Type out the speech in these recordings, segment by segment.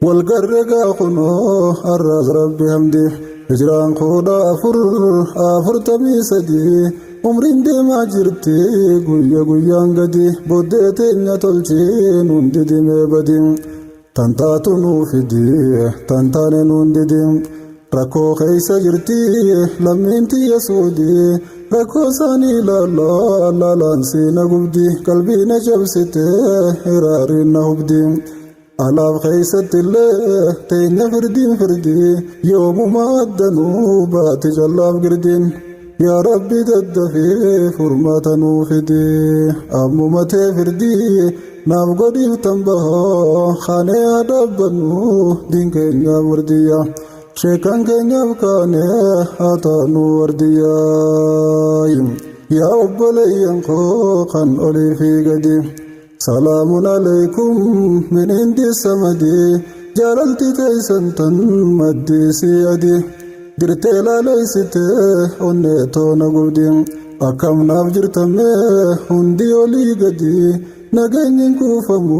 Wal garre gaa kunoo har'aas Rabbi hamdi. Hijraan 1443 umriin deemaa jirti guyya guyyaan gadi booddee teenya tolchiin hundi dimee badi. Tan taatu nuu fidi tan taane nuun didi. Rakkoo keessa jirti lammiin tiyya suudi rakkoo isaanii ilaalaa laalaan siina gubdi qalbii na cabsite hiraariin na hubdi. Alaaf keessatti illee teenya firdiin firdi yoomuma addanuu baati jallaaf girdiin. Yaa Rabbi daddafee furmaata nuu fidi ammuma tee firdii naaf godhiif tan bahaa kaanee haa dhaabbannu diin keenyaaf wardiyya sheekan keenyaaf kaanee haa taanu wardiyyaa. Yaa obboleeyyan koo kan olii fi gadi. Salaamun alaykum min indi samadi jaalalti teeysan tan maddii sii adi dirtee laaleessite onnee toona gubdi akkam naaf jirtamee hundi olii gadi nageenyi kuufamu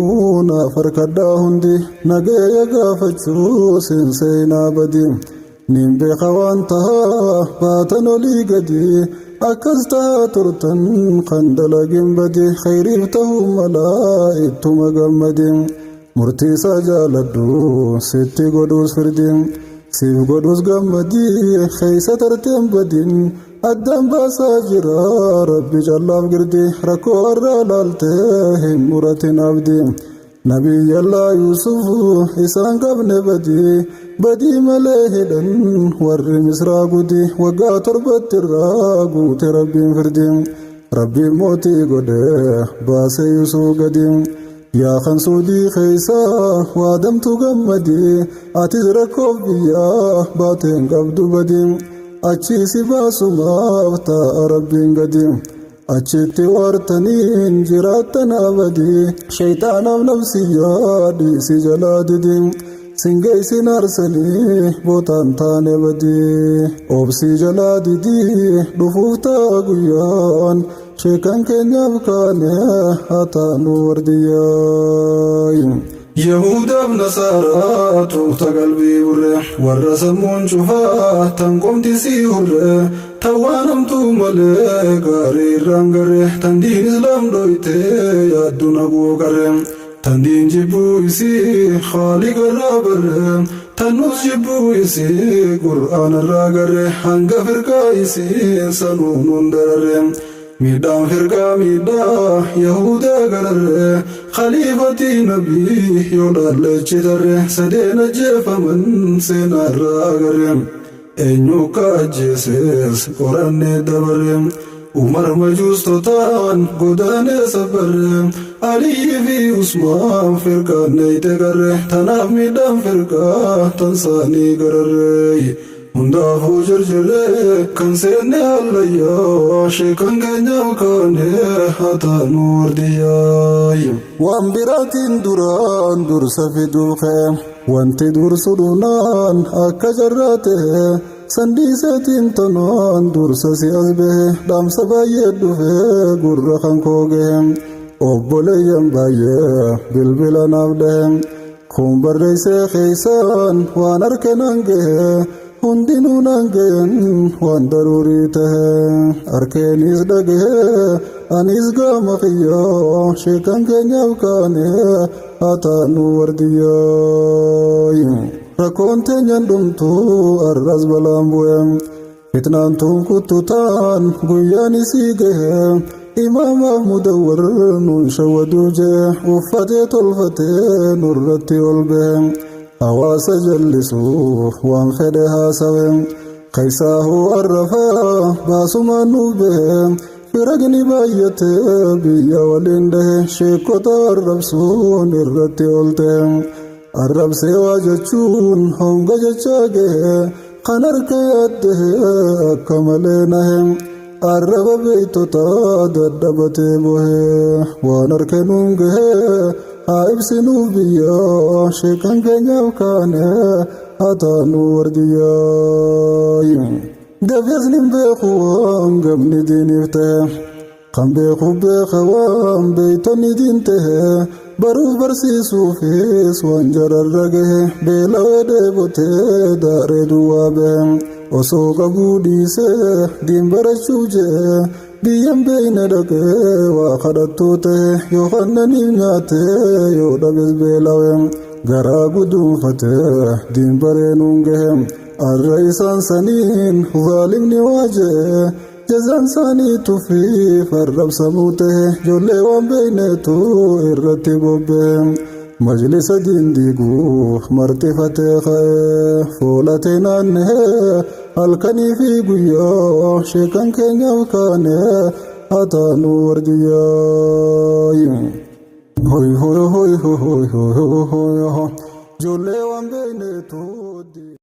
naaf harkadhaa hundi nageeya gaafachuu siin seenaa badi. Nin beeka waan tahaa baatan olii gadi akkas tahaa turtan kan dalagin badi khayriif tahuu malaa ittuma gammadi murtii isaa jaaladhu sitti godhuus firdi siif godhuus gammadi keessa tarteen badin addaan baasaa jira rabbi callaaf girdi rakkoo har'aa laaltee hin muratin abdi. Nabiyyallaa Yuusuf isaan qabne badii badii malee hidhan warri Misraa gudi waggaa torbatti irraa guute rabbiin firdi rabbiin mootii godhe baase Yuusuf gadi yaa kan suudii keessa waadamtu gammadi atis rakkoof biyyaa baateen qabdu badi achii si baasumaaf taa'a rabbiin gadi. Achitti waartaniin jiraattan abadi shayxaanaaf nafsiyyaa dhiisi jalaa didi singeessin arsanii bootaan taane badi obsii jalaa didi dhufuuf ta'a guyyaan sheekan keenyaaf kaane haa taanu wardiyyaa. Yahudaaf Nasaaraa tuuta qalbii burre warra sammuun cufaa tan qomti sii hurre tan waan hamtuu malee gaarii irraan garre tan diin islaam dhoyte yaaddu naguu qarre tan diin jibbuu isii khaaliqa irraa barre tan nus jibbuu isii qur'aana irraa garre hanga firqaa isii sanuu nun dararre. Miidhaan firqaa miidhaa Yahudaa gararre khaliifatii nabii yoo laallechi tarre sadeen ajjeefaman seenaa irraa agarre eenyu akka ajjeeses qorannee dabarre Umar majuustotaan godaanee sabbarre Aliyyi fi Usmaan firqaan neeyte garre tanaaf miidhaan firqaa tansaanii gararre. Hundaafuu jirjirree kan seenne hallayyaa sheekan keenyaaf kaane haa taanu wardiyyaa. Waan biraatiin duraan dursa fiduu ka'e wanti dursu dhufnaan akka carraa ta'e sandiiseetiin tanaan dursa si as bahe dhaamsa baay'ee dhufe gurra kan koo gahe obboleeyyan baay'ee bilbila naaf dhahe. Kun barreessee keessaan waan harka naan gahe hundinuu naan gahen waan daruurii tahe harkeenis dhagahe anis gaama kiyyoo sheekan keenyaaf kaane haa taanu wardiyyaa. Rakkoon teenyaan dhumtu har'as balaan bu'e. Fitnaan tun kuttu taan guyyaan isii gahe imaamaaf mudawwar nuun shawwaduu jee uffatee tolfatee nurratti ol bahe hawaasa jallisuuf waan fedhe haasawe keessaahuu arrafaa baasumaan nuuf bahe firagni baay'ate biyya waliin dhahe sheekota arrabsuun irratti ol ta'e arrabsee waa jechuun honga jechaa gahe kan harka yaaddahe akka malee nahe arraba beektota dadhabatee bohe waan harka nuun gahe haa ibsinuuf biyya sheekan keenyaaf kaane haa taanu wardiyyaa. Dafees nin beeku waan gamni diiniif ta'e. Kan beeku beeka waan beeytonni diin tahe baruuf barsiisuufis waan jararra gahe beelawee dheebotee daaree duwwaa bahe osoo qabuu dhiisee diin barachuuf jee biyyan beeyne dhaqee waa kadhattuu tahe yoo kannaniif nyaatee yoo dhabes beelawe garaa guduunfatee diin bareenuun gahe arra isaan saniin zaalimni waa jee jazaan isaanii tuffii farrabsamuu tahe ijoollee waan beeyneetu irratti bobbee majlisa diin diiguuf marxifatee ka'ee foolatee naannee halkanii fi guyyaa sheekan keenyaaf kaane hataanuu wardiyyaa. Hoy hoy hoy hoy hoy hoy hoy ijoollee waan beeyneetu.